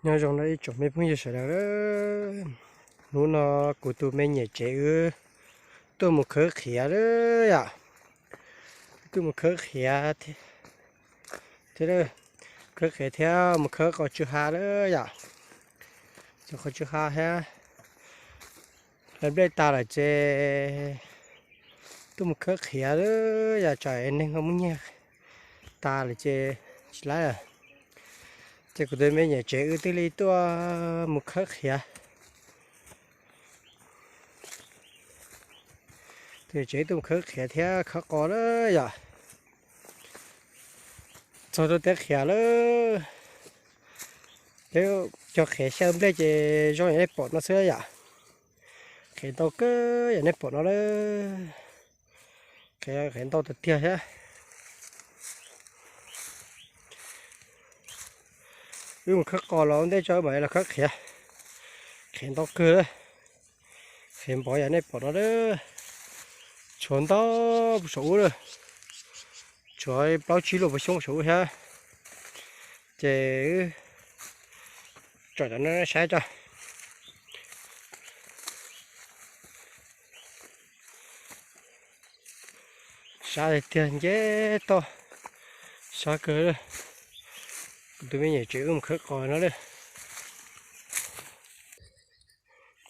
Nyob zoo no ib tsoom me phooj ywg sawv daws, hnub no kuv tus me nyuam tsev wb tuaj mus khawb qhiav lawm yom. Tuaj mus khawb qhiav thiab, khawb qhiav thiab mus khawb qos tsw ha lawm yom. Cov qos tsw ha thiab hlawv nplej tas lawm ces tuaj mus khawb qhiav lawm yom, tsam neeg ho muab nyiag tas lawm ces tsis laib lawm. Ces kuv tus me nyuam tsev wb thiaj li tuaj mus khawb qhiav. Tus nyuam tsev tuaj mus khawb qhiav thiab khawb qos lawm yom. Txog rau teb qhiav lawm, peb cog qhiav xyaw nplej ces zoo yam nej pom no xwb yom. Qhiav ntau kawg yam nej pom no lawm. Qhiav, qhiav ntau tiag tiag thiab. Wb mus khawb qos los ua ntej tso wb mam los khawb qhiav. Qhiav ntau kawg lawm. Qhiav npov yam nej pom no lawm. Tshuav ntau puag saum ub lawm. Tshuav plaub tsib luaj puas xyoob saum ub thiab. Ces tsom cov no saib tso. Sab tiag tiag nce toj, sab kawg. Kuv tus me nyuam tsev wb mus khawb qos no lawm.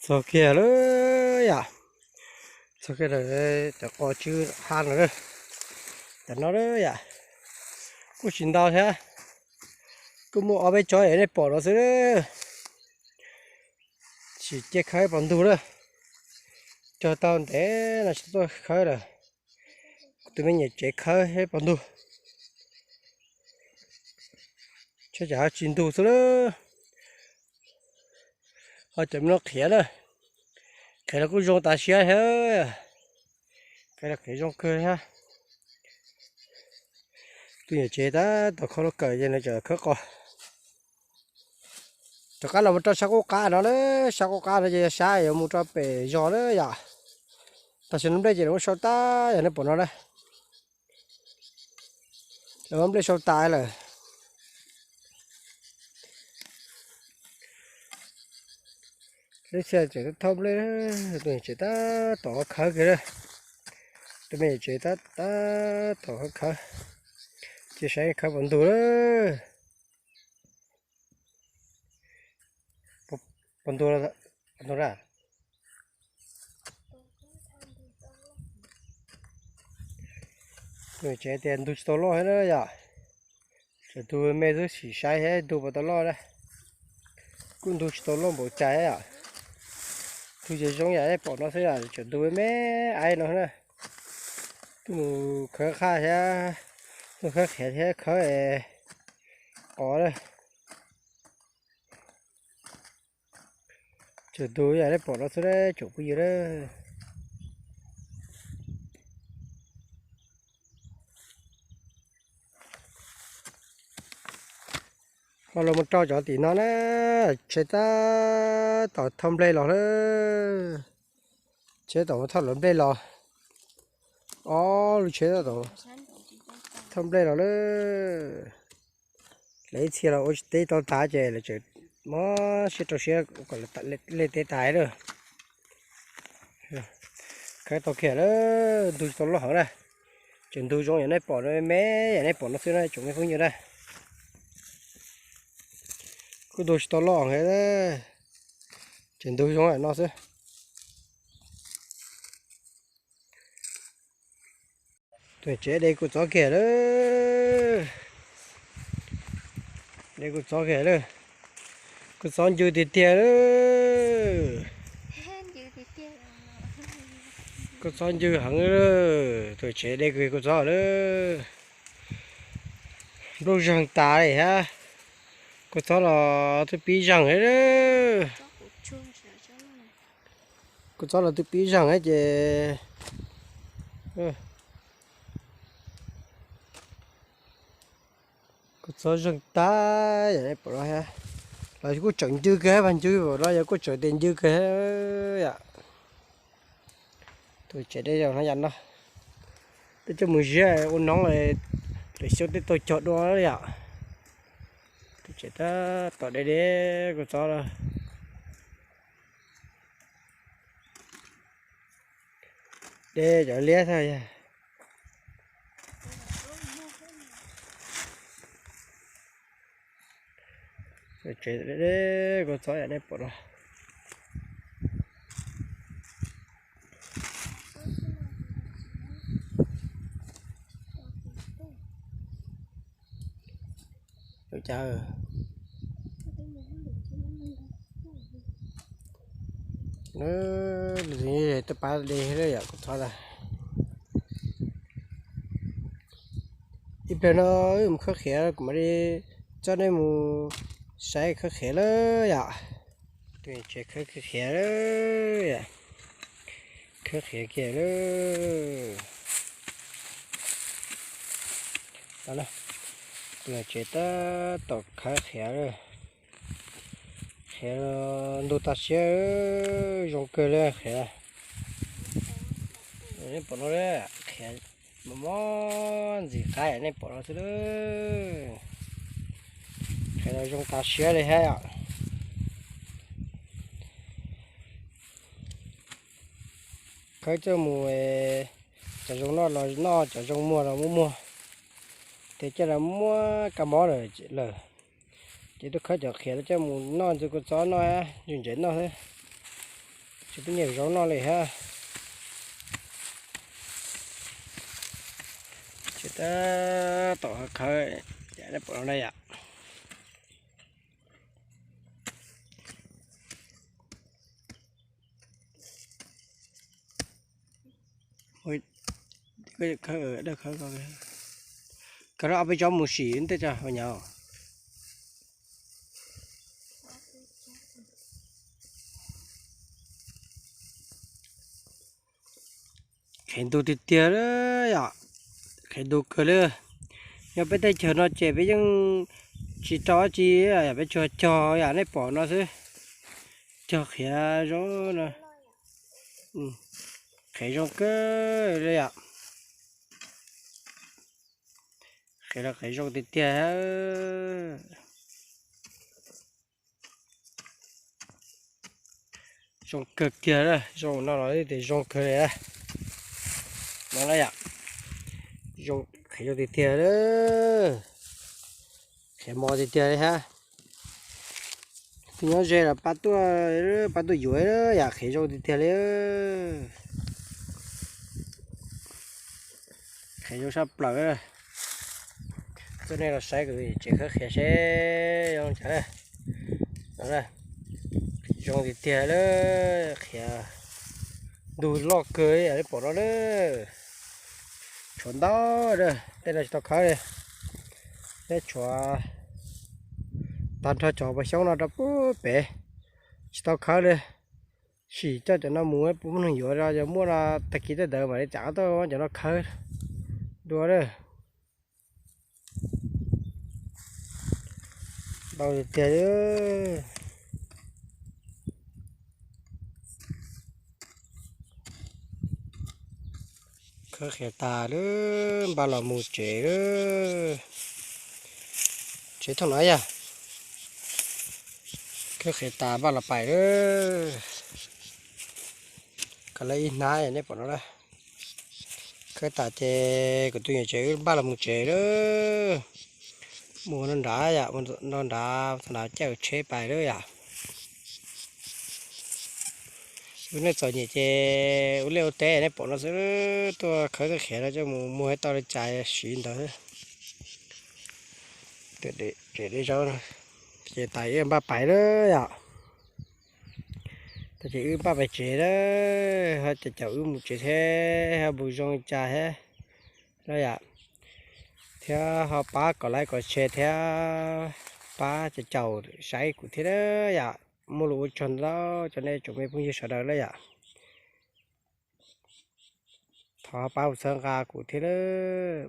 Txog kiag lawm yom. Txog kiag cov qos tsw ha no lawm. Cov no lawm yom, kuj tsis ntau thiab. Kuj muaj ob peb tsob yam nej pom no xwb. Tsis cia khawb pov ntug lawm. Cog tau ntev no tsis tuaj khawb lawm. Kuv tus me nyuam tsev khawb thiab pov ntug. Tshuav cov tsis ntug xwb lawm. Ho cov me no qhiav na, qhiav los kuj zoo tas siab thiab. Qhiav los qhiav zoo kawg thiab. Tus nyuam tsev tab tom kho lauj kaws ces nws tseem khawb qos. Rov qab los mus rau sab qub qab no lawm, sab qub qab no ces yog sab yuav mus rau pem zos lawm yom. Tam sim no nplej ces lawv muab sau tas yam nej pom no na. Lawv muab nplej sau tas lawm. Lub txhia tseem thauj nplej, tus tsev tab tom khawb kiag lawm. Tus me tsev tab tab tom khawb khawb, cia saib khawb pov ntug lawm. Pov ntug, pov ntug na. Tus tsev tias ntug tsis tau loj thiab na yom. Tseem ntug me xwb, sim saib thiab ntug puas tau loj na. Kuj ntug tsis tau loj npaum cas yom. Ntug ces zoo yam nej pom no xwb, tseem ntug me me aib no na. Tuaj mus khawb qhaj thiab, tuaj khawb qhiav thiab khawb qos na. Tseem ntug yam nej pom no xwb na tsoom phooj ywg na. Ho los mus rau cov tim no na, tsheb tab tom thauj nplej los lawm. Tsheb tom thauj lawv nplej los. Ob lub tsheb tab tom thauj nplej los lawm. Lawv ib txhia los ua teb tau tas ces lawv tseem mob siab rau siab kom lawv ua teb tas lawm. Khawb tau kiag lawm, ntug tsis tau loj heev na. Tseem ntug zoo yam nej pom no, me me yam nej pom no xwb na tsoom me phooj ywg na. Kuj ntug tsis tau loj heev, tseem ntug zoo yam no xwb. Tus tsev de kua txob kiag lawm. De kua txob kiag lawm. Kua txob ncw tiag tiag lawm. Kua txob ncw heev lawm, tus tsev de kua txob lawm. Nplooj zeeg tas li thiab. Kua txob los twb pib zeeg thiab. Kua txob los twb pib zeeg thiab ces kua txob zeeg tag yam nej pom no thiab. Los kuj tseem ncw kawg, mas ncw pam no yog kuj tseem tias ncw kawg yom. Tus tsev de zaum no yam no, peb coj mus ziab ua noob, lwm xyoo tej tau cog dua yom. Tsev tab tom deb deb kua txob los. Deb cov liab xwb yog. Tsev deb deb kua txob yam nej pom no. Tuaj pab de yom, kuv txhob ntag. Ib pliag no wb mus khawb qhiav, kuv mam li coj nej mus saib khawb qhiav lawm yom. Tus tsev khawb khiav lawm, khawb khiav kiag lawm. Tus tsev tab tom khawb khiav lawm. Khiav ntug tag siab, zoo kawg li khiav. Nej pom no, khiav mob mob ntxim qab nej pom no xwb. Khiav los zoo tas siab li thiab yom. Khawb coj mus, cov zoo noj los noj, cov zoo muag los muab muag, ces coj los muab kab mob lawm. Ces tuaj khawb cov khiav coj mus noj ntxuag kua txob noj, ntses ntsev noj xwb. Tsis pub nyiam zoo noj li thiab. Tsev tab tom khawb, nej pom no na yom. Khawb ob peb tsob mus sim tej tso ua nyav. Qhiav ntug tiag tiag li yom, qhiav ntug kawg li. Nyob peb teb chaws no ces peb yeej tsis rau dab tsi, yog peb tsuas cog yam nej pom no xwb. Cog qhiav zoo no, qhiav zoo kawg li yom. Qhiav los qhiav zoo tiag tiag. Zoo kawg kiag, zoo no los tias zoo kawg li. No na yom, zoo, qhiav zoo tiag tiag, qhiav mos tiag tiag li hab. Tus nyob ze los pab tuaj, pab tuaj yuav yom, qhiav zoo tiag tiag li. Qhiav zoo sab plaws. Tuaj nej los saib kuv tsev khawb qhiav seb zoo cas. Zoo tiag tiag li, qhiav ntug loj kawg li nej pom no na. Tshuav ntau, tej no tsis tau khawb li. Peb tshuav tag nrho cov pas xyoob no rau pem, tsis tau khawb li. Sim coj cov no mus pub neeg yuav, yog muaj no tag kis tej ntawd mam li txav tuaj muab cov no khawb dua lawm. Ntau tiag tiag. Khawb qhiav tas lawm, npaj los mus tsev lawm. Tsev thooj no yog khawb qhiav tas npaj los pais lawm. Kov lawv ib hnab nej pom no na. Khawb tas ces kuv tus niam tsev wb npaj los mus tsev lawm. Mus nrad yom, nrad thaum no caij tsheb pais lawm yom. Wb nej txom nyem ces ua liaj ua teb nej pom no xwb, tuaj khawb txoj qhiav no coj mus muag tau li cas siv ntawd xwb. Tsev deb zaub ces tas wb npaj pais lawm yom. Tas ces wb npaj pais tsev lawm, ho caum caum wb mus tsev thiab ho mus zoo li cas thiab na yom. Thiab ho pab kom like kom share thiab pab caum caum saib kuv thiab na yom. Muaj lus ua tsaug ntau rau nej tsoom me phooj ywg sawv daws na yom. Thov pab mus txhawb nqa kuv thiab na.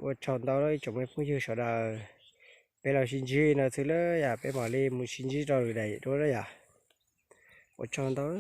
Ua tsaug ntau ib tsoom me phooj ywg sawv daws. Peb los sib ntsib no xwb na yom, peb mam li mus sib ntsib rau lwm daim dua na yom. Ua tsaug ntau.